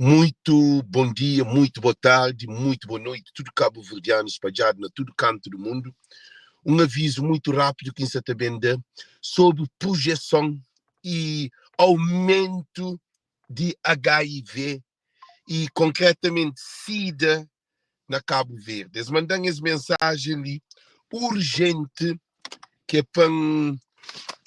Muito bom dia, muito boa tarde, muito boa noite, tudo cabo-verdiano espalhado na tudo canto do mundo. Um aviso muito rápido que está também dá sobre projeção e aumento de HIV e concretamente SIDA na Cabo Verde. Es mandan es mensagem li urgente ki é pa N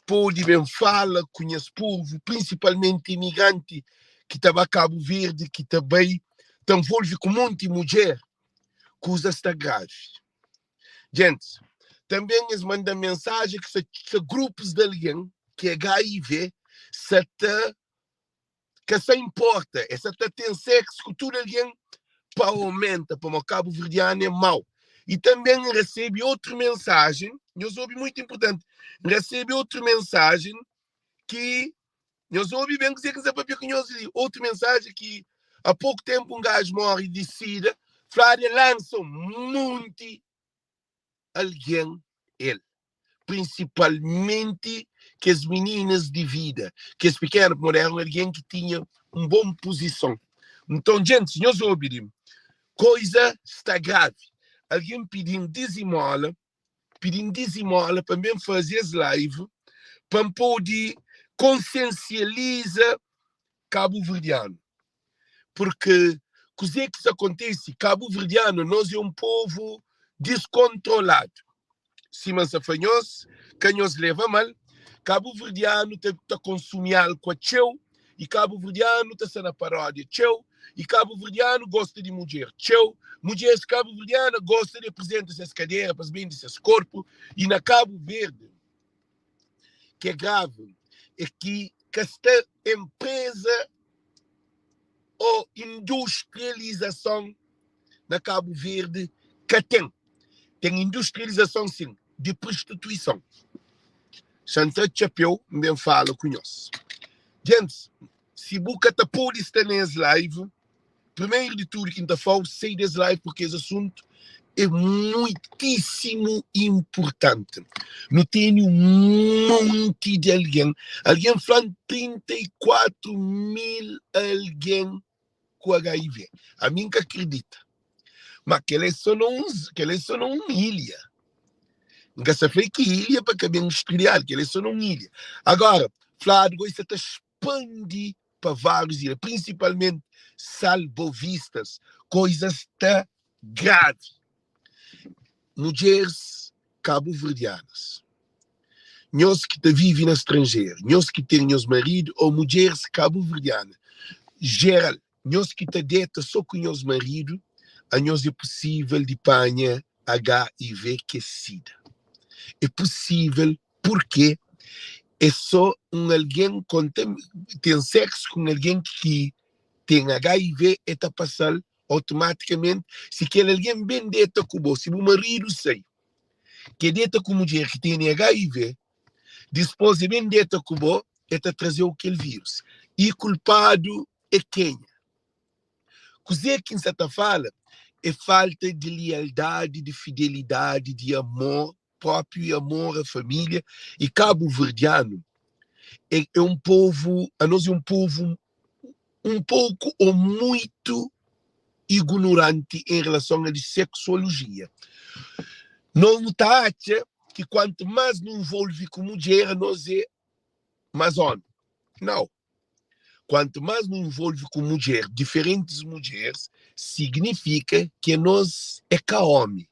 pode ben fala ku nhas povu, prinsipalmenti imigranti ki ta ba Kabu Verdi, ki ta bai ta nvolve ku monti mudjer, kuza sta gravi. Gentis, tanben es manda-m mensajen ki sta grupus di algen ki HIV sa ta ka sa inporta, es sa ta ten seksu ku tudu algen pa aumenta, pamodi kabuverdianu é mau. I tanben N resebe otru mensajen, nhos obi muitu inportanti, N resebe otru mensajen ki, nhos obi ben kuzê ki N sta papia ku nhos li, otru mensajen ki a poku tenpu un gaju móre di sida, fladu el lansa un monti algen el, prinsipalmenti kes mininas di vida, kes pikenu, pamodi éra un algen ki tinha un bon puzison. Nton, djentis, nhos obi di koiza sta gravi. Algen pidi-m dizimola, pidi-m dizimola pa N ben faze es live pa N pode konsiensializa kabuverdianu. Purki kuzê ki sta kontise, kabuverdianu, nos é un povu diskontroladu. Sima N sta fla nhos, ka nhos leva mal, kabuverdianu ta ta konsumi álkua txeu, i kabuverdianu ta sta na paródia txeu, i kabuverdianu gosta di mudjer txeu, mudjeris kabuverdiana gosta di aprizenta ses kadera pa es bende ses korpu, i na Kabu Verdi, ki é gravi é ki ka sta enpreza ô industrializason na Kabu Verdi ka ten. Ten industrializason sin di prostituison. Xa N tra txapéu N ben fala ku nhos. Gentis, si bu ka ta pode sta na es live, Primeiro de tudo ki N ta fau, sai des live porque es assunto é muitíssimo importante. Nu tene um monte de alguém. Alguém fla 34 mil alguém ku HIV. A mim ka acredita. Mas kel é só na um, kel é só na um ilha. N ka sa fla ki ilha pa ka ben estriado, kel é só na um ilha. Agora, fladu goi sa ta expandi pa várius ilha, prinsipalmenti salbovistas, koisa sta gravi. Mudjeris kabuverdianas, nhos ki ta vive na stranjeru, nhos ki ten nhos maridu ô mudjeris kabuverdiana jeral, nhos ki ta deta sô ku nhos maridu, anhos é pusível di panha HIV ki é sida. É pusível Purkê é sô un algen ten séksu ku un algen ki ten HIV, el ta pasa-l otomatikamenti. Si kel algen ben deta ku bo, si bu maridu sai ki el deta ku mudjer ki tene HIV, dipôs el ben deta ku bo, el ta traze-u kel vírus. I kulpadu é kenha? Kuzê ki N sta ta fala é falta di lialdadi, di fidelidadi, di amor próprio e amor a família e cabo-verdiano é, é um povo, a nós é um povo um pouco ou muito ignorante em relação à sexologia. Nós ta atxa que quanto mais nos envolve com mulher, nós é mais homem. Não. Quanto mais nos envolve com mulher, diferentes mulheres, significa que nós é cá homem.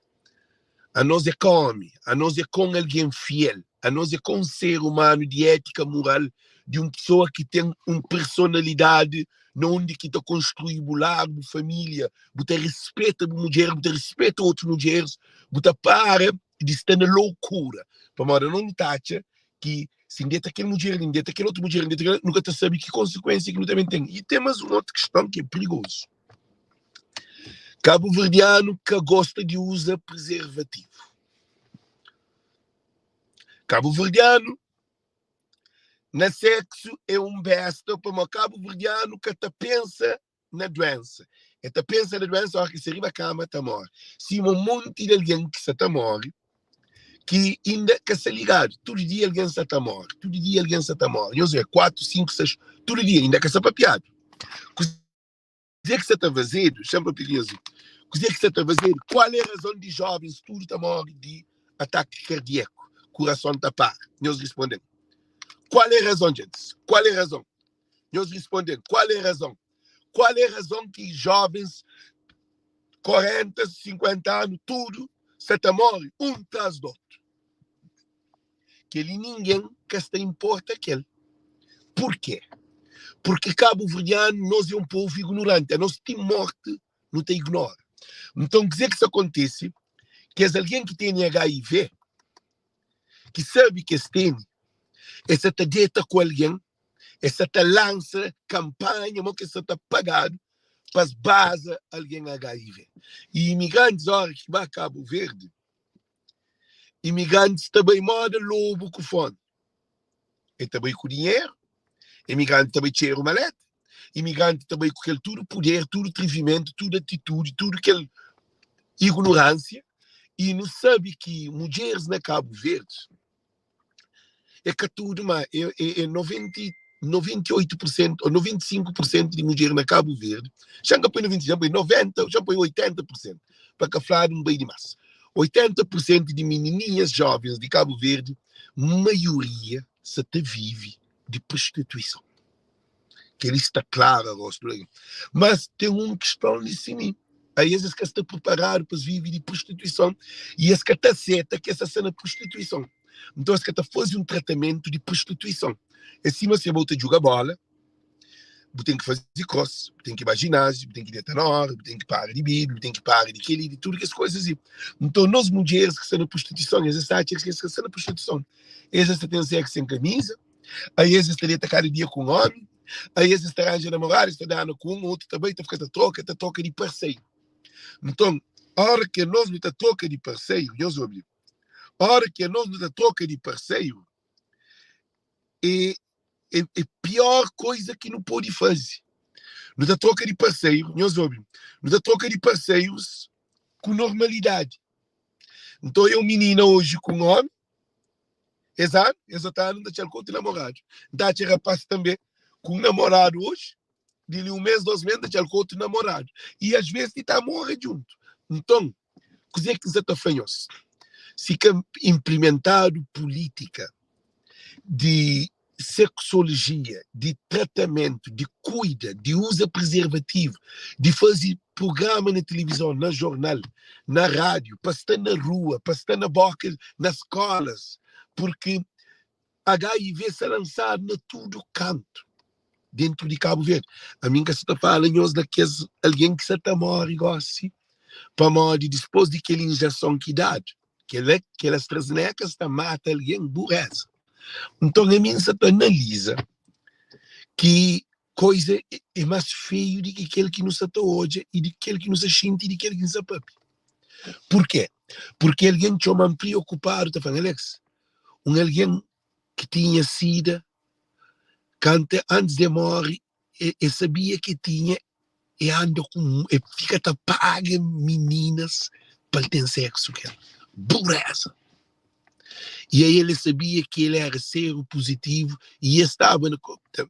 A nós é cá homem. A nós é com alguém fiel. A nós é com um ser humano de ética moral, de uma pessoa que tem uma personalidade, onde que ta construir bu lar, bu família, bu ta respeita bu mulher, bu ta respeita outras mulheres, bu ta para di sta na loucura. Pamodi não ta atxa ki si N deta kel mudjer li, N deta kel otu mudjer, N deta kel, nu ka ta sabe ki konsekuensia ki nu ta ben ten. I ten más un otu kiston ki é perigozu. Kabuverdianu ka gosta di uza prezervativu. Kabuverdianu na seksu é un besta pamodi kabuverdianu ka ta pensa na duensa. El ta pensa na duensa óras ki sta riba kama ta móre. Sima un monti di algen ki sta ta móre ki inda ka sta ligadu. Tudu dia algen sta ta móre. Tudu dia algen sta ta móre. Nhos vê, 4, 5, 6, tudu dia inda ka sta papiadu. Kuzê ki sta ta fazedu? Xa-m papia ku nhos li. Kuzê ki sta ta fazedu? Kual é razon di jovens tudu ta móre di ataki kardíaku, kurason ta para? Nhos risponde-m. Kual é razon, djentis? Kual é razon? Nhos risponde-m. Kual é razon? Kual é razon ki jovens 40, 50 anu tudu sta ta móre un tras di otu? Kel-li ningen ka sta inporta kel. Purkê? Purki kabuverdianu nos é un povu ignoranti, anos ti morti nu ta ignora. Nton kuzê ki sta kontise? Kes algen ki tene HIV, ki sabe ki es tene, es sa ta deta ku algen, es sa ta lansa kanpanha mo ki es sa ta pagadu pa es baza algen HIV. I imigrantis óra ki ba Kabu Verdi, Imigrantis ta bai moda lobu ku fomi. E ta bai ku dinheru, imigranti ta bai txeru maleta, imigranti ta bai ku kel tudu puder, tudu trivimentu, tudu atitudi, tudu kel ignoransia. I nu sabe ki mudjeris na Kabu Verdi é ka tudu ma é, é, é 90, 98% ou 95% di mudjer na Kabu Verdi, xa N ka poi 95, xa N poi 90, xa N poi 80%, pa ka fladu N bai dimás. 80% di minininhas jovens di Kabu Verdi, maioria sa ta vive di prostituison. Kel-li sta klaru agosi tudu algen. Mas ten un kiston li si mi, aes es ka sta priparadu pa es vive di prostituison i es ka ta seta ki es ta sta na prostituison. Nton es ka ta faze un tratamentu di prostituison. É sima si abo ta djuga bola, bu ten ki faze kros, bu ten ki ba jináziu, bu ten ki deta na óra, bu ten ki para di bebe, bu ten ki para di kel-li, di tudu kes koizas li. Nton nos mudjeris ki sta na prostituison, es ta atxa ki es ka sta na prostituison. Es ta ten séksu sen kamiza. Aí es ta deta kada dia ku un omi, aí es ta ranja namoradu, es ta dana ku un, otu ta bai, ta fika ta troka, ta troka di parseru. Nton, ora ki anos nu ta troka di parseru, nhos obi, ora ki anos nu ta troka di parseru, é, é, é pior koisa ki nu pode faze. Nu ta troka di parseru, nhos obi, nu ta troka di parserus ku normalidadi. Nton, eu minina oji ku un omi, Es anu, es otu anu, N ta txal ku otu namoradu. N ta atxa rapás tanbe ku un namoradu oji, di li un mês, dos mês, N ta txal ku otu namoradu. I asves ti ta mora djuntu. Nton, kuzê ki N sa ta fla nhos? Si ka inplimentadu pulítika di sexologia, di tratamentu, di kuida, di uza prezervativu, di faze prugrama na tilivizon, na jornal, na rádiu, pa sta na rua, pa sta na boka, na skolas, purki HIV sta lansadu na tudu kantu dentu di Kabu Verdi. Ami N ka sa ta fala nhos na kes algen ki sa ta móre gósi pamodi dispôs di kel injeson ki dadu, kel-la, kel AstraZeneca sta mata algen bureza. Nton ami N sa ta analiza ki koiza é más feiu di ki kel ki nu sa ta odja i di kel ki nu sa xinti i di kel ki nu sa papia. Purkê? Purkê algen txoma-m priokupadu ta fla-m, Alex, un algen ki tinha sida kantu antis di e móre e sabia ki e tinha e anda ku e fika ta paga mininas pa el ten seksu ku el. Bureza! I aí el sabia ki el era seru puzitivu i el staba na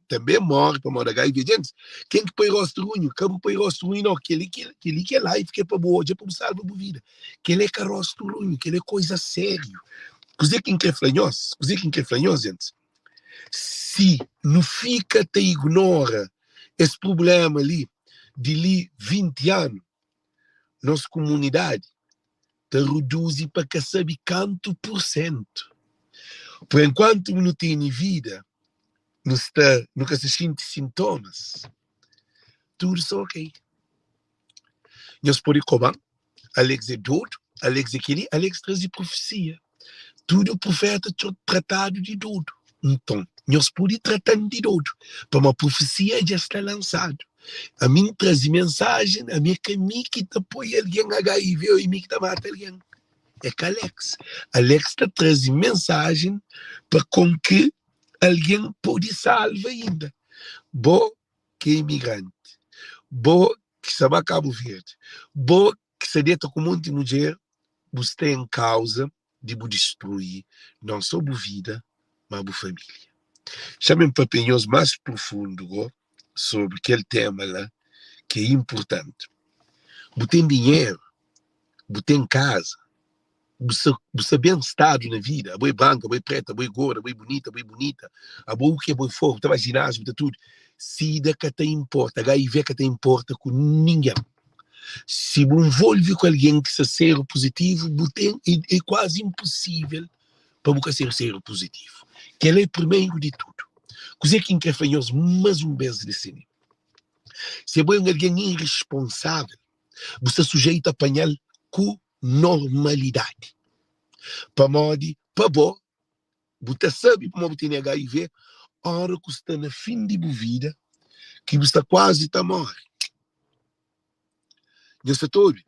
tanbe móre pamodi HIV. Djentis, ken ki poi rostu runhu? Ka bu poi rostu runhu nau, kel-li kel-li ki é life ki é pa bu odja pa bu salva bu vida. Kel-li é ka rostu runhu, kel-li é koiza sériu. Kuzê ki N krê fla nhos? Kuzê ki N krê fla nhos, djentis? Si nu fika ta ignora es prubléma li di li 20 anu, nos kumunidadi ta reduzi pa ka sabe kantu pursentu. Pur enkuantu nu tene vida, nu sta nu ka sta xinti sintomas, tudu sta ok. Nhos pode koba-m, Alex é dodu, Alex é kel-li, Alex traze profesia. Tudu profeta tratadu di dodu. Nton, nhos pode trata-m di dodu, pamodi profesia dja sta lansadu. Ami N traze mensajen, ami é ka mi ki ta poi algen HIV ô é mi ki ta mata algen. É ka Alex. Alex ta traze mensajen pa kon ki algen pode salva inda. Bo ki é imigranti, bo ki sta ba Kabu Verdi, bo ki sta deta ku monti mudjer, bu sta en kauza di bu distrui non so bu vida, ma bu familia. Xa-m N papia nhos más profundu go sobri kel tema la. ki é inpurtanti. Bu ten dinheru, bu ten kaza, bu sta bu sta ben stadu na vida, abo é branku, abo é pretu, abo é gordu, abo é bunitu, abo é bunita, abo u ki abo é for, bu ta ba jináziu, bu ta tudu. Sida ka ta inporta, HIV ka ta inporta ku ningen. Si bu nvolve ku algen ki sta seru puzitivu, bu ten é kuazi inpusível pa bu ka ser seru puzitivu. Kel-la é primeru di tudu. Kuzê ki N krê fla nhos más un bês li si, si abo é un algen irresponsável, bu sta sujeitu a panha-l ku normalidadi. Pamodi pa bo, bu ta sabe pamodi bu tene HIV óra ku sta na fin di bu vida, ki bu sta kuazi ta móre. Nhos sta ta obi?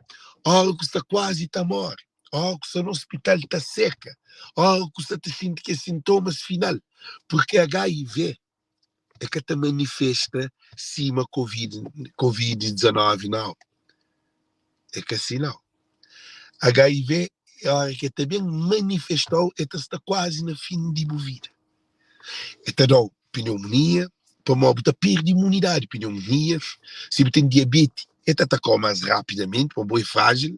Óra ku sta kuazi ta móre, óra ku sta na ospital ta seka, óra ku sta ta xinti kes sintomas final, purki HIV é ka ta manifesta sima covid covid 19 nau, é ka si nau. HIV óra ki el ta ben manifesta-u el ta sta kuazi na fin di bu vida. El ta da-u pneumonia, pamodi bu ta perde imunidadi, pneumonia, si bu ten diabeti el ta ataka-u más rapidamenti pamodi bo é frájil.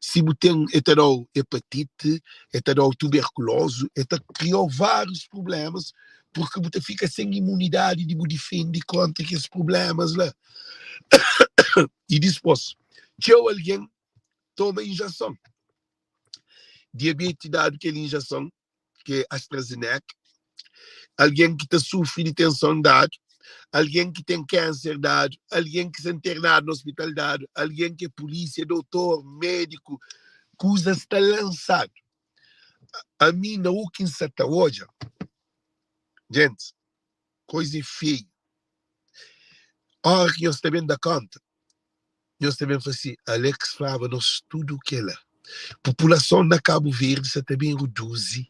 Si bu ten, el ta da-u epatite, el ta da-u tuberkulozu, el ta kria-u várius prublémas, purki bu ta fika sen imunidadi di bu difende kóntra kes prublémas la. I dispôs, txeu algen toma injason. Diabeti dadu kel injason, ki é AstraZeneca, algen ki ta sufri di tenson dadu, algen ki ten kánser dadu, algen ki sta internadu na ospital dadu, algen ki é pulísia, dotor, médiku, kuza sta lansadu. Ami na u ki N sa ta odja, gentis, koza é feiu. Óra ki nhos ta ben da kónta, nhos ta ben fla si, Alex flaba nos tudu kela. Populason na Kabu Verdi sa ta ben reduzi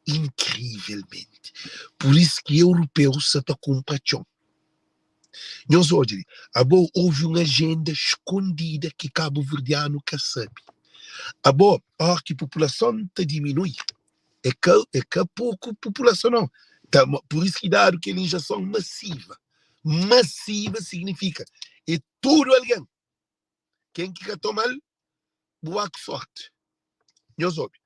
inkrivelmenti. Pur isu ki europeus sa ta kunpra txon. Nhos odja li, abo ovi un ajenda skondida ki kabuverdianu ka sabe. Abo, óra ki populason ta diminui, é ka, é ka poku populason nau. Ta, pur isu ki dadu kel injeson masiva. Masiva signifika é tudu algen. Ken ki ka toma-l, bu ba ku sorti. Nhos obi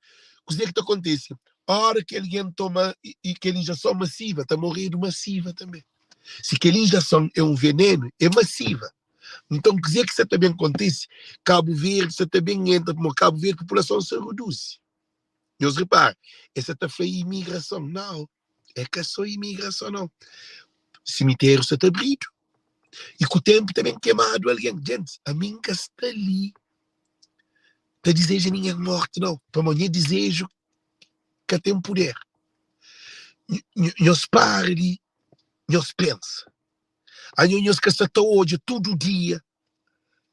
kuzê ki ta kontise óra ki algen toma i kel injeson masiva, ta moredu masiva tanbê. Si kel injeson é un venenu, é masiva. Nton, kuzê ki sa ta ben kontise? Kabu Verdi sa ta ben entra, pamodi Kabu Verdi populason sa reduzi. Nhos repara, es sa ta fla imigrason. Nau, é ka sô imigrason nau. Simitériu sa ta abridu i ku ténpu ta ben kemadu algen. Gentis, ami N ka sta li ta dizeja ningen morti nau, pamodi nha dizeju ka ten puder. Nhos para di nhos pensa. Anho nhos ka sta ta odja tudu dia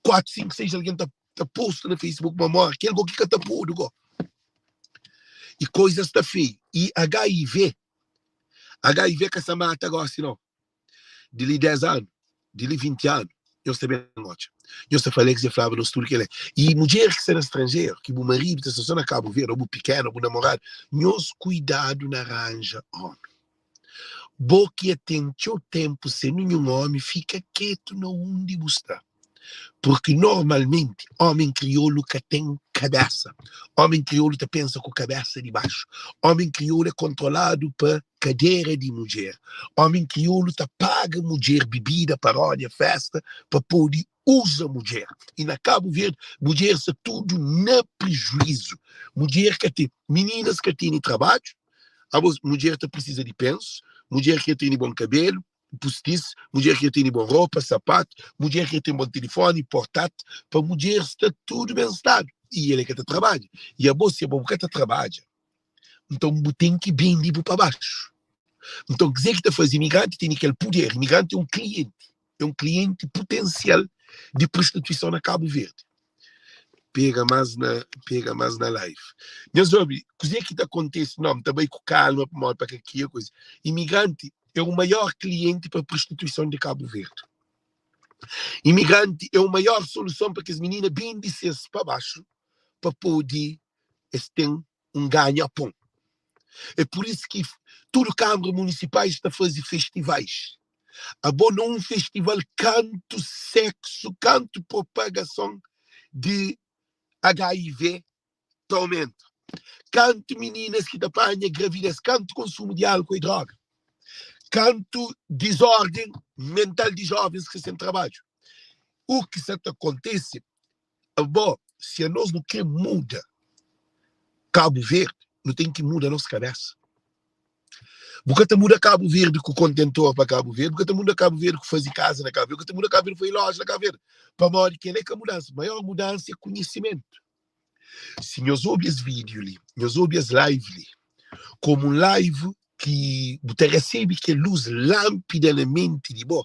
4, 5, 6 algen ta ta posta na Facebook ma morre, kel go ki ka ta podu go. I koizas sta feiu. I HIV, HIV ka sta mata gosi nau. Di li 10 anu, di li 20 anu, nhos ta ben odja. Nhos ta fla Alex dja flaba nos tudu kel-la. I mudjer ki sta na stranjeru, ki bu maridu ta sta so na Kabu Verdi, ô bu pikenu, ô bu namoradu, nhos kuidadu na ranja omi. Bo ki a ten txeu tenpu sen ninhun omi, fika ketu na undi bu sta. Purki normalmenti omi kriolu ka ten kabesa. Omi kriolu ta pensa ku kabesa di baxu. Omi kriolu é kontroladu pa kadera di mudjer. Omi kriolu ta paga mudjer bibida, paródia, festa pa pode uza mudjer. I na Kabu Verdi mudjer sta tudu na prejuizu. Mudjer ka ten, mininas ka tene trabadju, abos mudjer ta prisiza di pensu, mudjer ka tene bon kabelu, pustis, mudjer ka tene bon ropa, sapatu, mudjer ka ten bon tilifoni, portati, pa mudjer sta tudu ben stadu i el ka ta trabadja. I abo si abo bu ka ta trabadja, nton bu ten ki bende bu pa baxu. Nton kuzê ki ta faze imigranti tene kel puder? Imigranti é un klienti, é un klienti putensial di prostituison na Kabu Verdi. Pega más na, pega más na live. Nhos obi, kuzê ki ta kontese? Não, ta bai ku kalma pamodi pa ka kria koisa. Imigranti é o maior klienti pa prostituison di Kabu Verdi. Imigranti é o maior soluson pa kes minina bende ses pa baxu pa pode es ten un ganha pon. É pur isu ki tudu kâmara munisipais ta faze festivais. Abo na un festival kantu sexo, kantu propagason di HIV ta aumenta. Kantu mininas ki ta panha gravidez, kantu konsumu di álkol i droga, kantu dizórden mental di jovens ki sen trabadju. U ki sa ta kontise, abo, si anos nu kre muda Kabu Verdi, nu ten ki muda nos kabesa. Bu ka ta muda Kabu Verdi ku kontentor pa Kabu Verdi, bu ka ta muda Kabu Verdi ku faze kaza na Kabu Verdi, bu ka ta muda Kabu Verdi ku faze loja na Kabu Verdi. Pamodi kel-la é ka mudansa. Maior mudansa é konhisimentu. Si nhos obi es vídiu li, nhos obi es live li, komu un live ki bu ta resebe kel lus lánpida na menti di bo,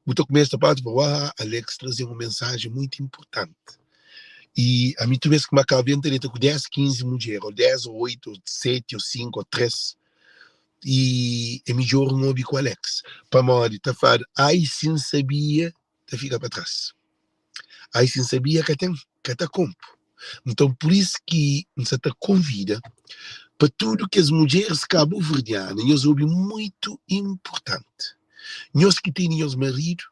bu ta kumesa ta pasa pa, Uau, Alex traze un mensajen mutu inportanti. I ami tudu bes ki N ba Kabu Verdi, N ta deta ku 10, 15 mudjer, ô 10, ô 8, ô 7, ô 5, ô 3. I é midjór N obi ku Alex, pamodi ta fladu, Ai, si N sabia, ta fika pa tras. Ai, si N sabia, ka ten, ka ta konpo. Nton, pur isu ki N sa ta konvida pa tudu kes mudjeris kabuverdiana, nhos obi muitu inportanti. Nhos ki tene nhos maridu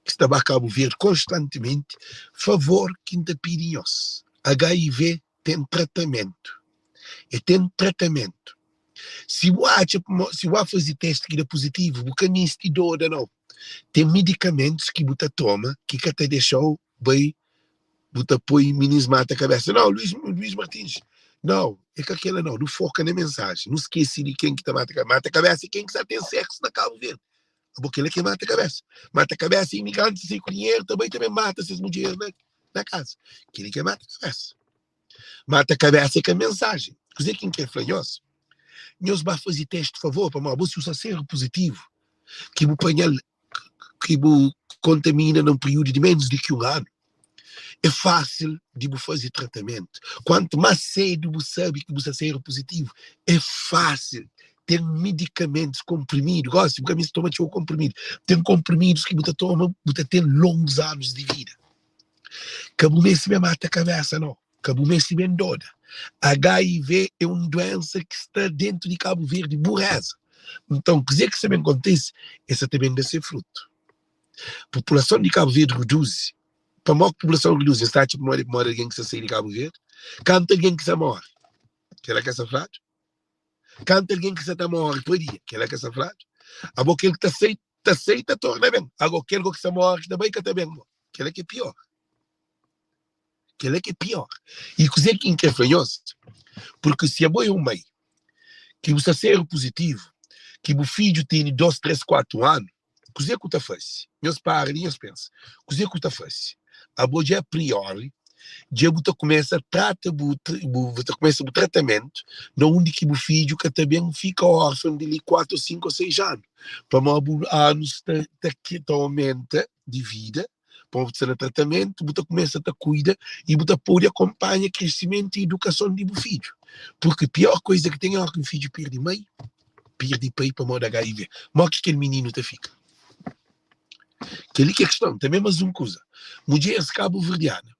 ki sta ba Kabu Verdi konstantimenti, favor ki N ta pidi nhos, HIV ten tratamentu. E ten tratamentu. Si bu atxa si bu ba faze testi ki da puzitivu, bu ka misti doda nau. Ten midikamentus ki bu ta toma ki ka ta dexa-u bai bu ta poi minis mata kabesa. Nau, Luís, Luís Martins, nau, é ka kela nau. Nu foka na mensajen, nu skese di ken ki ta mata kabesa. Mata kabesa é ken ki sa ten seksu na Kabu Verdi. Abo kela ki é mata kabesa. Mata kabesa é imigrantis ki sai ku dinheru ta bai ta ben mata ses mudjer na na kaza. Keli ki é mata kabesa. Mata kabesa é ka mensajen. Kuzê ki N kre fla nhos? Nhos ba faze testi favor, pamodi abo si bu sta seropuzitivu, ki bu panha-l ki bu kontamina na un períodu di ménus di ki un anu, é fásil di bu faze tratamentu. Kuantu más sédu bu sabe ki bu sta seropuzitivu, é fásil. Ten medikamentus, konprimidu, gósi bu ka meste toma txeu konprimidu, ten konprimidus ki bu ta toma, bu ta ten longus anus di vida. Ka bu meste ben mata kabésa, nau. Ka bu meste ben doda. HIV é un duénsa ki sta déntu di Kabu Verdi, bureza. Nton, kuzê ki sta ben kontise? El sta ta ben da se frutu. Populason di Kabu Verdi reduzi. Pamodi ki populason reduzi? Nhos ta atxa pamodi pamodi algen ki sta sai di Kabu Verdi? Kantu algen ki sta móre? Kel-la ka sta fladu? Kantu algen ki sta ta móre pa dia? Kel-la ka sta fladu? Abo kel ki ta sai, ta sai ta torna ben. Ago kel ki sta móre ki ta bai ka ta ben. Kel-la ki é piór. Kel-la ki é piór. I kuzê ki N krê fla nhos? Purki si abo é un mai ki bu sta seropuzitivu, ki bu fidju tene 2, 3, 4 anu, kuzê ku ta fase? Nhos para li nhos pensa. Kuzê ku ta fase? Abo dja a priori dja bu ta kumesa trata bu bu ta kumesa bu tratamentu na undi ki bu fidju ka ta ben fika órfan di li 4 ô 5 ô 6 anu. Pamodi bu anus ta ta ta aumenta di vida, pamodi bu ta sta na tratamentu, bu ta kumesa ta kuida i bu ta pode akonpanha kresimentu i idukason di bu fidju. Purki pior kuza ki ten é ora ki un fidju perde mai, perde pai pamodi HIV. Modi ki kel mininu ta fika? Kel-li ki é kiston. Tanbê más un kuza, mudjeris kabuverdiana,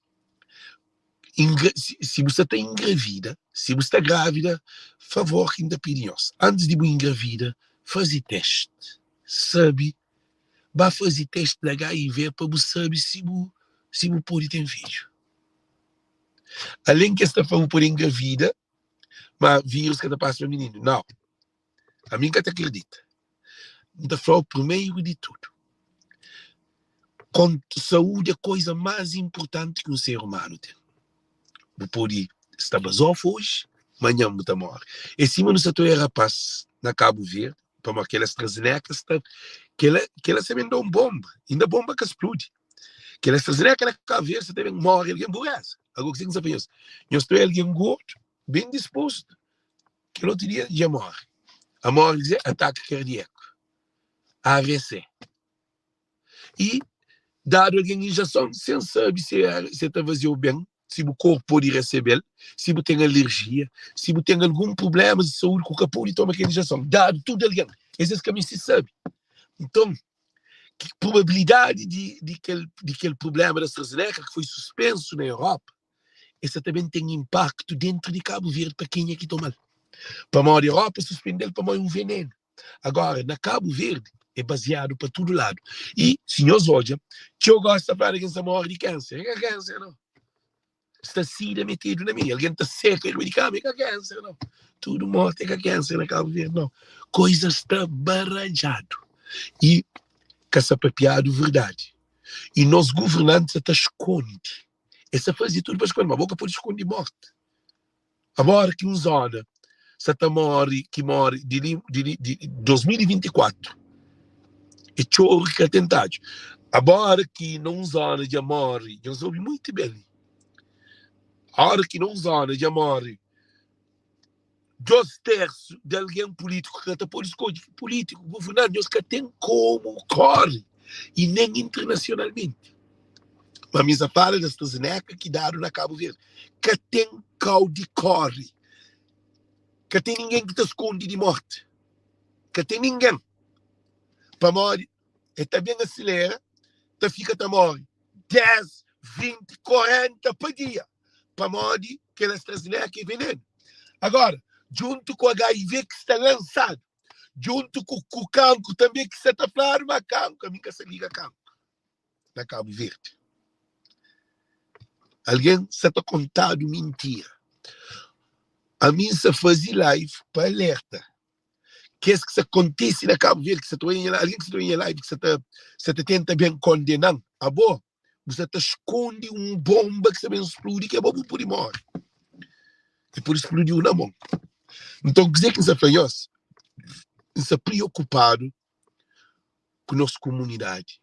si bu sta ta ingravida, si bu sta grávida, favor ki N ta pidi nhos, antis di bu ingravida, faze testi, sabe Ba faze teste di HIV pa bu sabe si bu si bu pode ten fidju. Alen ki es ta fla bu pode engravida, ma vírus ka ta pasa pa mininu. Nau, ami N ka ta kridita. N ta fla-u primeru di tudu, saúdi é koza más inportanti ki un ser umanu ten. Bu pode sta bazofu oji, manhan bu ta móre. É sima nu sta ta oja rapás na Kabu Verdi, pamodi kel AstraZeneca sta kel kel sta ben da un bomba inda bomba ka spludi kel AstraZeneca na Cabo Verde sta ta ben morre algen bureza agora kuzê ki N sta fla nhos nhos ta oja algen gordu ben dispostu kel otu dia dja morre a morre kuzê atake kardiaku AVC i dadu algen injeson sen sabe si el ta faze-u ben, si bu korpu pode resebe-l, si bu ten alerjia, si bu ten algun prubléma di saúdi ku ka pode toma kel injeson. Dadu tudu algen, es es ka meste sabe. Nton, ki probabilidadi di di kel di kel prubléma di AstraZeneca ki foi suspensu na Europa, el sa ta ben ten inpaktu dentru di Kabu Verdi pa kenha ki toma-l. Pamodi Europa suspende-l pamodi un venenu. Agora, na Kabu Verdi. É baziadu pa tudu ladu. I si nhos odja, txeu gosi ta fladu algen sta móre di kánser. É ka kánser, nau. Sta sida metedu na meiu. Algen ta seka riba di kama. É ka kánser, nau. Tudu morti é ka kánser na Kabu Verdi, nau. Koisa sta baradjadu i ka sta papiadu verdadi. I nos guvernantis sa ta skonde. Es ta faze tudu pa skonde, ma bo ka pode skonde morti. Agora ki un zona sa ta mori ki mori di li di li di 2024 e txoru ki ka ten tadju. Agora ki na un zona dja mori, nhos obi muitu ben li, ora ki na un zona dja mori dos tersu di algen pulítiku ka ta pode skodje ki pulítiku guvernanti, nhos ka ten komu kori i nen internasionalmenti. Ma mi sa fala di AstraZeneca ki dadu na Kabu Verdi. Ka ten kau di kori. Ka ten ningen ki ta skondi di morti. Ka ten ningen. Pamodi e ta ben asilera, ta fika ta mori 10, 20, 40 pa dia. Pamodi kel AstraZeneca é venenu. Agora, djuntu ku HIV ki sta lansadu, djuntu ku ku kankru tanbe ki sa ta fladu ma kankru, ami N ka sa liga kankru. Na Kabu Verdi. Algen sa ta kontadu mintira. Ami N sa fazi live pa alerta kes ki sa kontisi na Kabu Verdi, ki sa ta oia nha live, algen ki sa ta oia nha live ki sa ta sa ta tenta ben kondenan, abo bu sa ta skondi un bonba ki sa ben spludi ki abo bu pudi mori. Ki pudi spludiu na mon. Nton kuzê ki N sa fla nhos? N sa priokupadu ku nos kumunidadi.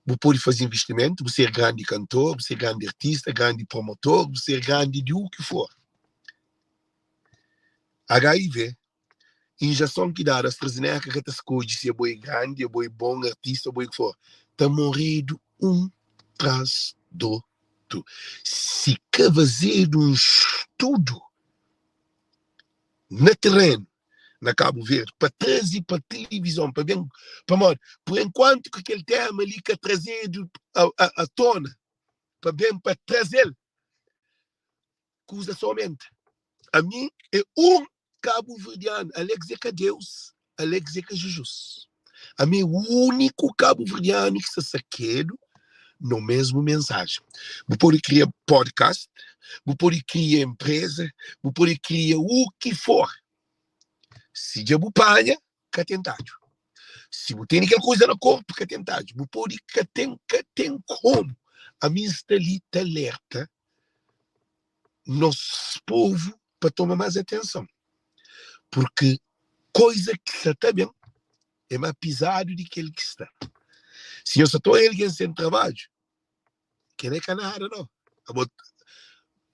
Bu pode faze investimentu, bu ser grandi kantor, bu ser grandi artista, grandi promotor, bu ser grandi di u ki for. HIV, injeson ki dadu AstraZeneca ka ta skodje si abo é grandi, abo é bon artista, abo é ki for. Ta moredu un tras d'otu. Si ka fazedu un studu na terenu, na Kabu Verdi pa traze pa tilivizon pa ben pamodi por enkuantu ki kel tema li ka trazedu a tona pa ben pa trazel kuza sa aumenta ami é un kabuverdianu Alex é ka Deus Alex é ka Jesus ami é uniku kabuverdianu ki sta sakedu no mesmu mensajen bu pode kria podcast bu pode kria empresa bu pode kria u ki for Si dja bu panha, ka ten tadju. Si bu tene kel kuza na korpu, ka ten tadju. Bu pode ka ten, ka ten komu. Ami N sta li ta alerta nos povu pa toma más atenson, purki koza ki sa ta ben é má pizadu di kel ki sta. Si nhos sa ta oja algen sen trabadju, kel-la é ka nada, nau. Abo,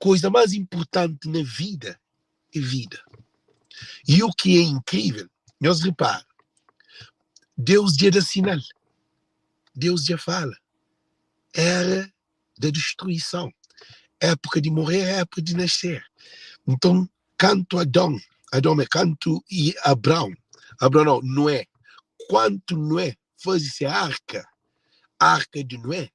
koza más inportanti na vida é vida. I u ki é inkrível, nhos repara, Deus dja da sinal, Deus dja fala, era da destruição, époka di morrer, époka di nascer. Nton, kantu Adon, Adon é kantu i Abraon, Abraon nau, Nué, kantu Nué faze se arka, arka di Nué,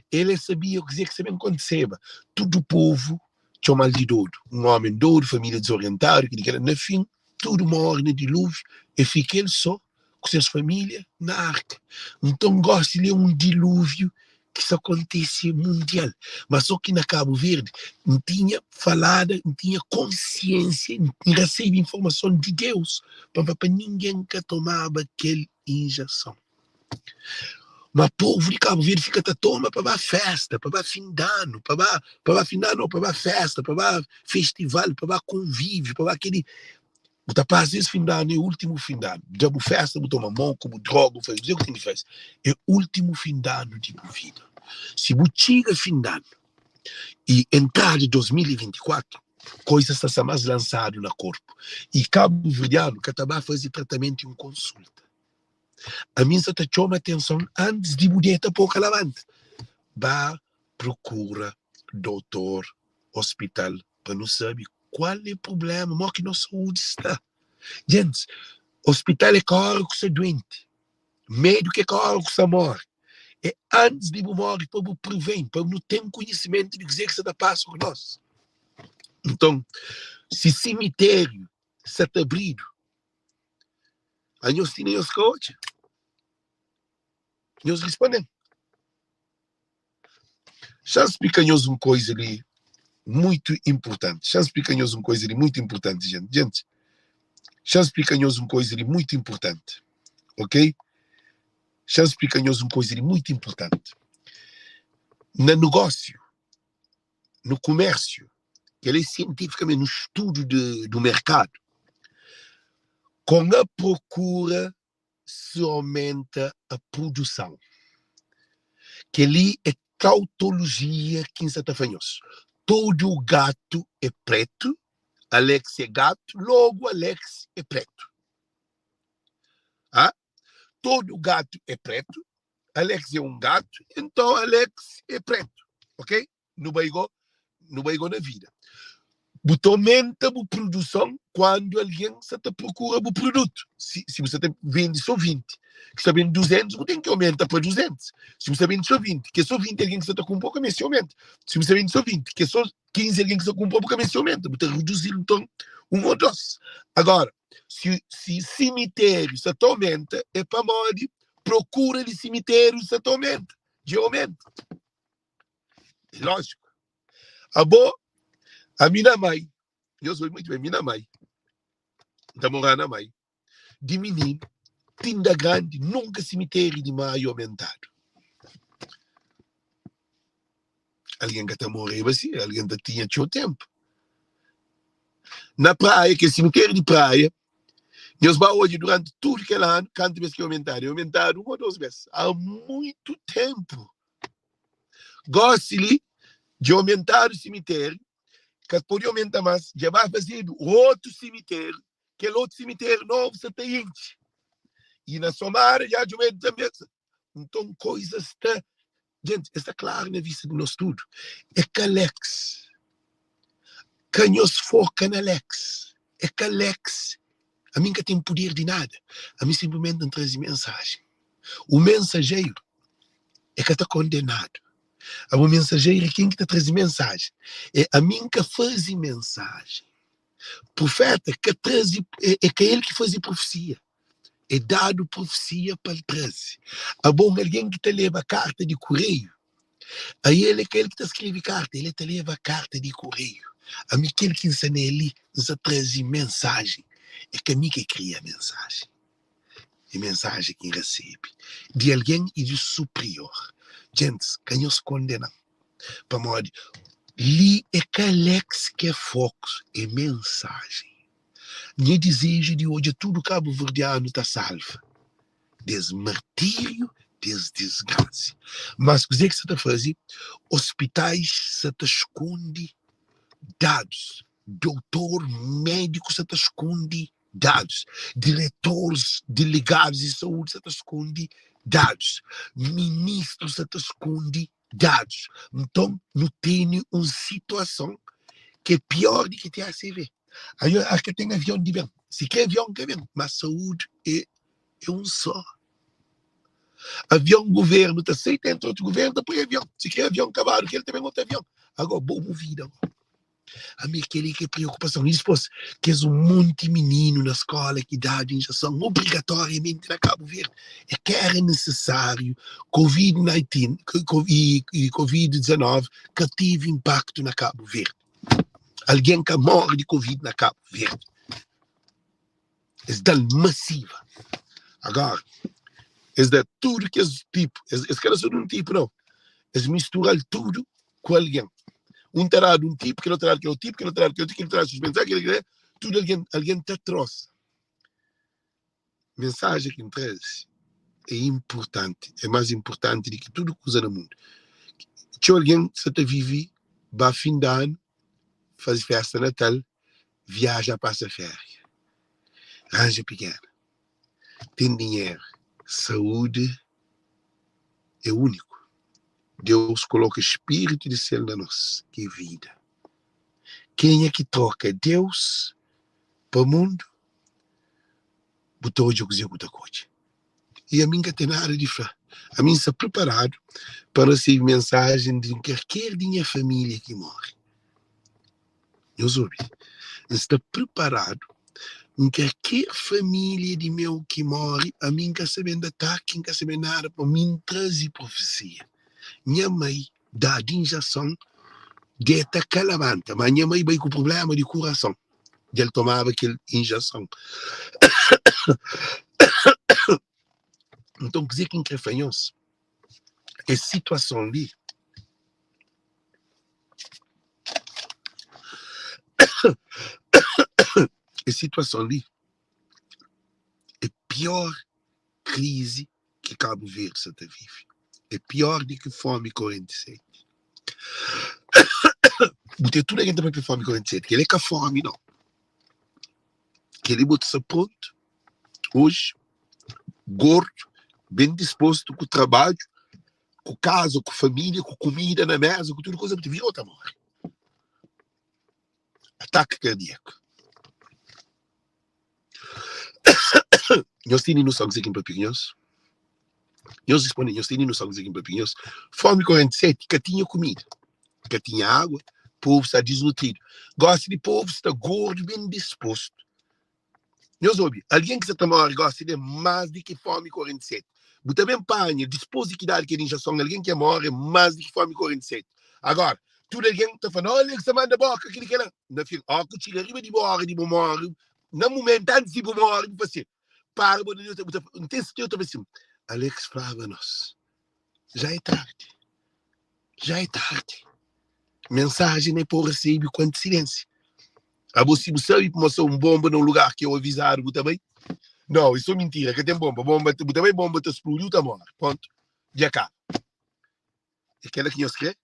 El e sabia kuzê ki sta ben kontiseba. Tudu povu txoma-l di dodu. Un ómi dodu, família dizorientadu, kel-li, kel-la. Na fin, tudu móre na dilúviu. E fika el sô ku ses família na arka. Nton, gósi li é un dilúviu ki sta kontise mundial. Má sô ki na Kabu Verdi, N tinha falada, N tinha konsiénsia, N rasebe informason di Deus pa N fla pa ningen ka tomaba kel injeson. Ma povu di Kabu Verdi fika ta toma pa ba festa, pa ba fin d'anu, pa ba pa ba fin d'anu, pa ba festa, pa ba festival, pa ba konvíviu, pa ba keli. Bu ta pasa es fin d'anu, é últimu fin d'anu. Da bu festa, bu toma moku, bu droga, bu faze kuzê ku ten ki faze. É últimu fin d'anu di bu vida. Si bu txiga fin d'anu i entrada di 2024, koisa sta sa más lansadu na korpu. I kabuverdianu ka ta ba faze tratamentu i un konsulta. Ami N sa ta txoma atenson antis di bu deta pa bu ka labanta. Ba prokura dotor, ospital pa nu sabe kual é prublema, mo ki nos saúdi sta. Djentis, ospital é ka ora ku sta duenti, médiku é ka ora ku sta more. É antis di bu more pa bu preveni, pa nu ten konhisimentu di kuzê ki sta ta pasa ku nos. Nton, si simitériu sa ta abridu. Anhos ti na nhos ka odja? Nhos responde-m. Xa-m splika nhos un koiza li muitu inpurtanti. Xa-m splika nhos un koiza li muitu inpurtanti, jenti. Jenti, xa-m splika nhos un koiza li muitu inpurtanti, ok? Xa-m splika nhos un koiza li muitu inpurtanti. Na nogósiu, no kumérsiu, kel-li é sientifikamenti, no studu di, du merkadu, kon a prokura se aumenta a produção. Kel-li é tautologia ki N sa ta fla nhos. Tudu gatu é pretu, Alex é gatu, logu Alex é pretu. Ha? Tudu gatu é pretu, Alex é un gatu, enton Alex é pretu. Ok? Nu bai go, nu bai go na vida. Bu ta aumenta bu produson kuandu algen sa ta prokura bu produtu. Si, si bu sa ta vende so 20, ki sta bende 200, bu ten ki aumenta pa 200. Si bu sta bende so 20, ki é so 20 algen ki sa ta kunpra, bu ka meste aumenta. Si bu sta bende so 20, ki é so 15 algen ki sa kunpra, bu ka meste aumenta. Bu ta reduzi-l nton un ô dos. Agora, si, si simitériu sa ta aumenta, é pamodi prokura di simitériu sa ta aumenta. Dja aumenta. É lógico. Abo, ami na mai, nhos obi muito bem, mi na mai, N ta morá na mai, di mininu, tinda grandi, nunka simitério di mai aumentadu. Algen ka ta moreba si, algen ta tinha txeu tempu. Na praia, kel simitério di praia, nhos ba odja duranti tudu kel anu, kantu bes ki aumentadu? E aumentadu un ô dos bes, há muito tempu. Gósi li, dja omentadu simitériu, ka pode omenta más, dja ba fazedu otu simitériu, kel otu simitériu novu sa ta intxi. I na Somada dja djubedu tanbê. Nton, koza sta, jenti, sta klaru na vista di nos tudu, é ka Alex. Ka nhos foka na Alex. É ka Alex. Ami N ka ten puder di nada. Ami sinplimenti N traze mensajen. O mensajeiro é ka ta kondenadu. Abo mensajeiro é ken ki ta traze mensajen. É ami N ka faze mensajen. Profeta ka traze, é, é ka el ki faze profesia. É dadu profesia pa el traze. Abo un algen ki ta leba karta di kureiu, Aí el é ka el ki ta skrebe karta, el é ta leba karta di kureiu. Ami kel ki N sta na el li, N sta traze mensajen. É ka mi ki kria mensajen, é mensajen ki N resebe di algen i di suprior. Djentis, ka nhos kondena-m, pamodi li é ka Alex ki é fokus, é mensajen. Nha dizeju é di odja tudu kabuverdianu ta salva. des martíriu, des disgrasa. Mas kuzê ki sa ta faze? Ospitais sa ta skonde dadus, doutor, médiku sa ta skonde dadus, diretores, delegadus di saúdi sa ta skonde dadus, ministru sa ta skonde dadus. Nton, nu tene un situason ki é pior di ki ti ACV. Ayo acho que tem avião de bem. Se quer avião, que bem. Mas saúde é, é um só. Avião governo tá aceita, entra outro governo, tá põe avião. Se quer avião acabado, que ele também outro avião. Agora, boa vida. Agora. A mim aquele que é preocupação. E depois, que és um monte menino na escola que dá de injeção obrigatoriamente na Cabo Verde. É que era necessário Covid-19 e, e Covid-19 que teve impacto na Cabo Verde. Algen ka morre di Covid na Cabo Verde. Es da-l masiva. Agora, es da tudo kes tipo. Es, es ka da só de um tipo, não. Es mistura-l tudo ku algen. Um ta dadu um tipo, kel outro ta dadu kel outro tipo, kel outro ta dadu kel outro, kel outro ta dadu suspensão, kel outro, tudo algen, algen ta trosa. Mensajen ki N traze é inpurtanti, é más inpurtanti di ki tudu kuza na mundu. Txeu algen sta ta vive ba fin di anu, faze festa Natal, viaja pasa féria, ranja pikena, ten dinheru, saúdi é úniku. Deus koloka spiritu di sel na nos, ki é vida. Kenha ki troka Deus pa mundu, bu ta odja kuzê ku ta kodje. I ami N ka ten nada di fla. Ami N sta priparadu pa resebe mensajen di kalker di nha família ki móre. Nhos obi, N sta priparadu. N ka ker família di meu ki móre, ami N ka sa ben da ataki, N ka sa ben nada, pa mi N traze profesia. Nha mai dadu injason, deta ka labanta, ma nha mai bai ku prubléma di kurason, dja el tomaba kel injason. Nton, kuzê ki N kre fla nhos, es situason li, Es situason li é pior krizi ki Kabu Verdi sa ta vive. É pior di ki fomi 47. Bu ten tudu algen ta papia fomi 47. Kel-li é ka fomi nau. Kel-li bo ta sta prontu oji, gordu, ben dispostu ku trabadju, ku kaza, ku família, ku kumida na meza, ku tudu kuza, bu ta vira otu móre. Ataki kardíaku. Nhos tene noson kuzê ki N papia ku nhos? Nhos responde, nhos tene noson kuzê ki N papia ku nhos? Fómi 47, ka tinha kumida, ka tinha água, povu sta disnutridu. Gósi di povu sta gordu, ben dispostu. Nhos obi, algen ki sa ta móre gósi li é más di ki fómi 47. Bu ta ben panha, dispôs di ki dadu kel injason, algen ki móre é más di ki fómi 47. Agora, tudu algen ta fla, Olha ki sa manda bóka, kel-li, kel-la. Na fin, óki ku txiga riba di bo óra di bo móre, na mumentu antis di bu móre, bu fla si, Para, bo bu ta, N ten serteza, bu ta fla si, Alex flaba nos, já é tardi, já é tardi. Mensajen é pa bu resebe ku antisidênsia. Abo si bu sabe puma sta un bomba na un lugar ki eu avizadu bu ta bai? Nau, é so mintira, ka ten bomba. Bomba bu ta bai, bomba ta spludi, bu ta more. Pontu. Dja kaba. É kela ki nhos kre?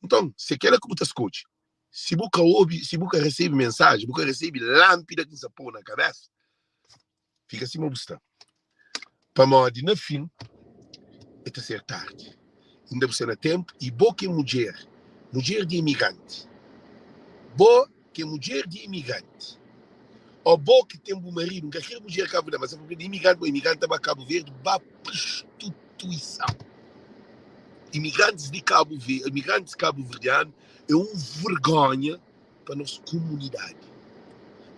Nton, si é kela ki bu ta skodje, si bu ka obi, si bu ka resebe mensajen, bu ka resebe lanpida ki N sta pô na kabesa, fika sima bu sta. Pamodi na fin e ta ser tardi. Inda bu sta na tenpu i bo ki é mudjer, mudjer di imigranti, bo ki é mudjer di imigranti, ô bo ki ten bu maridu, N ka kre mudjer kabuverdianu, mas di imigranti, bo imigranti ta ba Kabu Verdi ba prostituison. Imigrantis di Kabu Verdi, imigrantis kabuverdianu é un vergonha pa nos kumunidadi.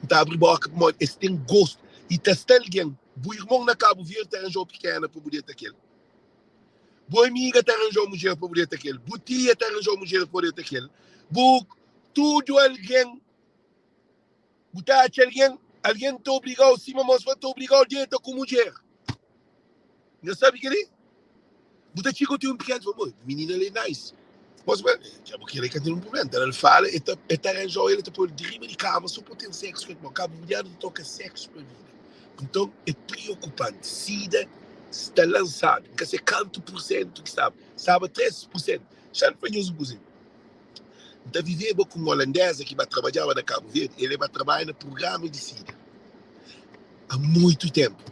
N ta abri boka pamodi es ten gostu i ta sta algen. Bu irmon na Kabu Verdi ta ranjau pikena pa bu deta kel. Bu amiga ta ranjau mudjer pa bu deta kel. Bu tia ta ranjau mudjer pa bu deta kel. Bu tudu algen bu ta atxa algen, algen ta obrigau sima mos fla ta obrigau deta ku mudjer. Nhos sabe kel-li? Bu ta txiga, bu ten un pikena, bu fla, minina li é nice. Mos fla, dja bu kel-li ka ten un problema. Nta el fala, el ta, el ta ranjau el, el ta poi el di riba di kama so pa ten seksu ku el. Pamodi kabuverdianu ta toka seksu pa vida. Nton, é priokupanti. Sida sta lansadu. N ka se kantu pursentu ki staba. Staba 3 pursentu. Xa-m fla nhos un kuza. N ta viveba ku un olandeza ki ba trabadjaba na Kabu Verdi. El e ba trabadja na prugrama di sida. Há muitu ténpu,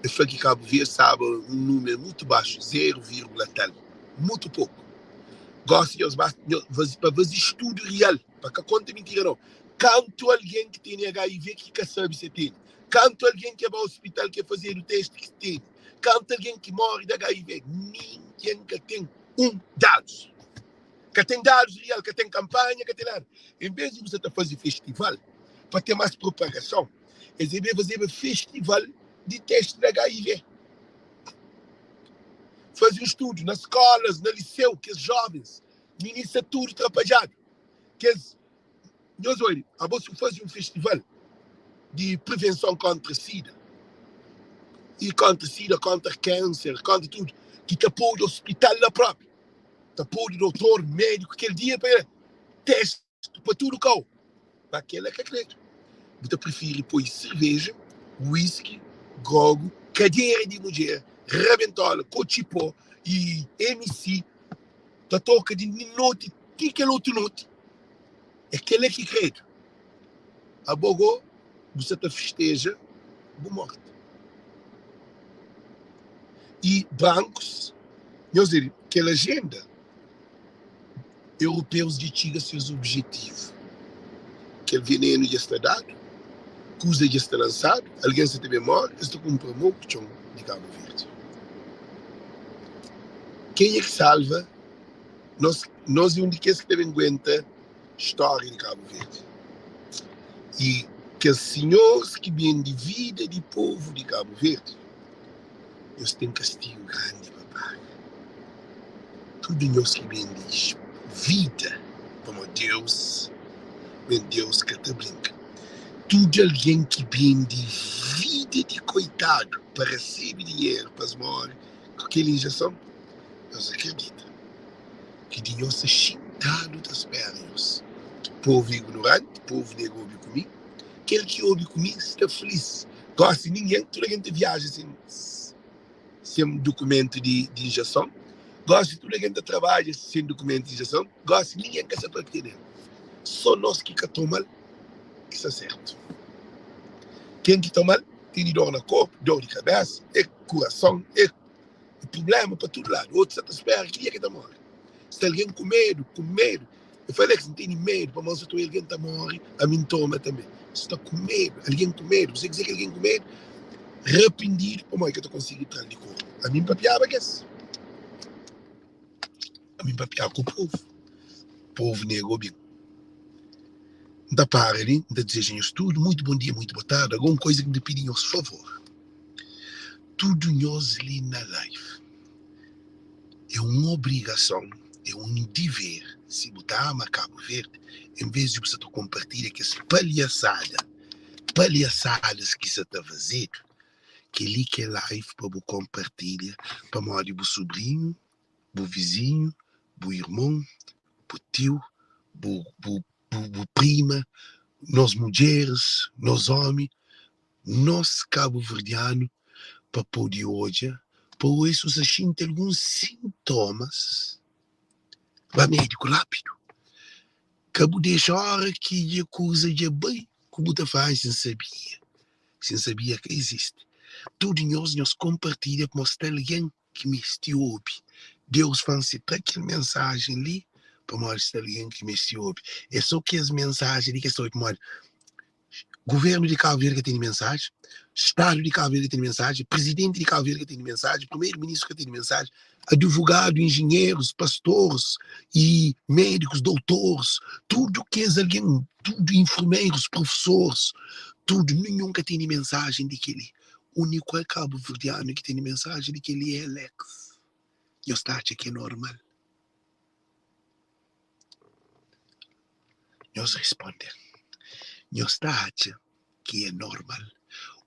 el fla ki Kabu Verdi staba un númeru mutu baxu, zeru vírgula tal, mutu poku. Gósi nhos ba nhos pa faze studu rial, pa ka konta mintira nau, kantu algen ki tene HIV ki ka sabe si el tene, kantu algen ki ba ospital ki fazedu testi ki tene, kantu algen ki móre di HIV, ningen ka ten un dadus. Ka ten dadus rial, ka ten kanpanha, ka ten nada. En vez di bu sa ta faze festival pa ten más propagason, es debe fazeba festival di testi di HIV. Faze un studu na skolas, na liseu, kes jovens, minis sta tudu trapadjadu. Kes, nhos oi, abo si bu faze un festival di prevenson kontra sida, i kontra sida, kontra kanser, kontra tudu, ki ta podu ospital la propi, ta podu dotor, mediku, kel dia pa testi pa tudu kau. Ma kela ka kredu. Bu ta prifiri poi serveja, whisky, grogu, kadera di mudjer, rabentola, kotxi-pó i MC ta toka di noti ti kel otu noti. É kela ki kredu. Abo go bu sa ta festeja bu morti. I brankus, nhos debe kel ajenda. Europeus dja txiga ses objetivu. Kel venenu dja sta dadu, kuza dja sta lansadu, algen sa ta ben móre, es ta kunpra mo ku txon di Kabu Verdi. Kenha ki salva nos? Nos é un di kes ki ta ben guenta stória di Kabu Verdi. I. Kes sinhors ki bende vida di povu di Kabu Verdi, nhos ten kastigu grandi pa paga. Tudu nhos ki bende vida, pamodi Deus, ben Deus ka ta brinka. Tudu algen ki bende vida di koitadu pa resebe dinheru pa es móre ku kel injeson, nhos akredita ki di nhos sta xintadu ta spera nhos. Povu ignoranti, povu nega obi ku mi. Kel ki obi ku mi sta filis. Gosi ningen, tudu algen ta viaja sen sen dukumentu di di injeson. Gosi tudu algen ta trabadja sen dukumentu di injeson. Gosi ningen ka sa papia del. So nos ki ka toma-l ki sta sertu. Ken ki toma-l tene dor na korpu, dor di kabesa, e kurason, e prubléma pa tudu ladu. Otus sa ta spera ki dia ki el ta móre. Sta algen ku medu, ku medu. Eu falei Alex, N tene medu pamodi si ta oja algen ta móre, ami N toma tanbê. Sta ku medu, algen ku medu. Kuzê ki ki algen ku medu? Rapindidu pamodi ka ta konsigi tra-l di korpu. Ami N papiaba kes. Ami N papiaba ku povu. Povu nega obi-m. N ta para li, N ta dizeja nhos tudu muitu bon dia, muitu boa tardi. Algun kuza ki N ta pidi nhos favor, tudu nhos li na live, é un obrigason, é un diver, si bu ta ama Kabu Verdi, en vez di bu sa ta konpartilha kes palhasada, palhasadas ki sa ta fazedu, kel-li ki é live pa bu konpartilha pamodi bu subrinhu, bu vizinhu, bu irmon, bu tiu, bu bu bu prima, nos mudjeris, nos omi, nos kabuverdianu pa pode odja, pa oja si bu sta xinti alguns sintomas, ba médiku rápidu. Ka bu dexa óra ki dja kuza dja bai ku bu ta fla, ai si N sabia, si N sabia ka izisti. Tudu nhos, nhos konpartilha pamodi sta algen ki meste obi. Deus fla-m si tra kel mensajen li pamodi sta algen ki meste obi. É sô kes mensajen li ki es ta obi pamodi Guvernu di Kabu Verdi ka tene mensajen, Stadu di Kabu Verdi ka tene mensajen, Prizidenti di Kabu Verdi ka tene mensajen, Primeru Ministru ka tene mensajen, advogadu, injinherus, pastoris i médikus, doutoris, tudu kes algen, tudu infermerus, profesoris, tudu, ninhun ka tene mensajen di kel-li. Úniku kabuverdianu ki tene mensajen di kel-li é Alex. Nhos ta atxa ki é normal? Nhos responde-m, Nhos ta atxa ki é normal?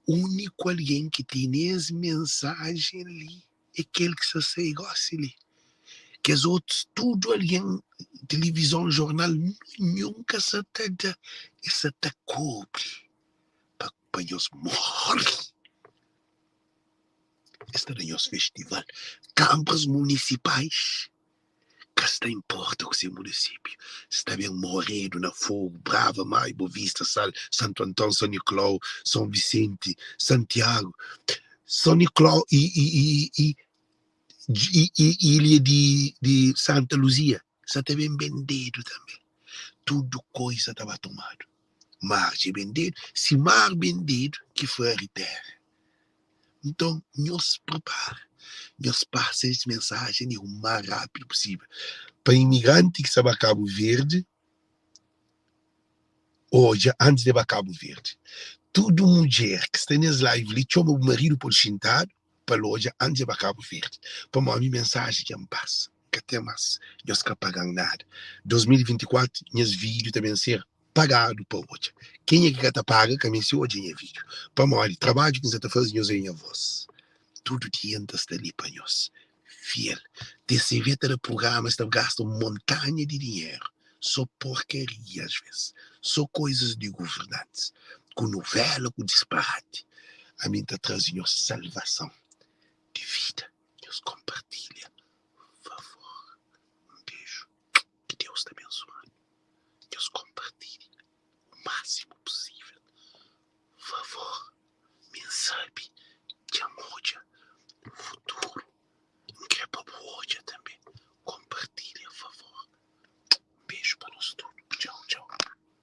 Úniku algen ki tene es mensajen li é kel ki sta sai gósi li. Kes otus, tudu algen, tilivizon, jornal, ninhun ka sa ta da, es sa ta kubri pa pa nhos móre. Es ta da nhos festival, kanpras munisipais. Ka sta inporta ku se munisípiu sta ben moredu na Fogu, Brava, Maio, Bovista, Sal, Santu Anton, Son Niklau, Son Visenti, Santiagu, Son Niklau i i i i i i ilha di di Santa Luzia sa ta ben bendedu tanbe. Tudu koisa ta ba tomadu. Mar dja bendedu, si mar bendedu ki fari tera. Nton, nhos pripara, nhos pasa es mensajen li u más rápidu pusível pa imigranti ki sta ba Kabu Verdi odja antis di e ba Kabu Verdi. Tudu mudjer ki sta nes live li, txoma bu maridu pô-l xintadu pa el odja antis di e ba Kabu Verdi. Pamodi mi mensajen dja N pasa, N ka ten más, nhos ka paga-m nada. 2024 nhas vídiu ta ben ser pagadu pa odja. Kenha ki ka ta paga ka meste odja nha vídiu. Pamodi trabadju ki N sa ta faze nhos é nha vós. Tudu dia N ta sta li pa nhos, fiel. TCV ta da prugramas, ta gasta un montanha di dinheru. Sô porkaria asves. Sô koizas di guvernantis, ku nuvéla, ku disparati. Ami N ta traze nhos salvason di vida. Nhos konpartilha.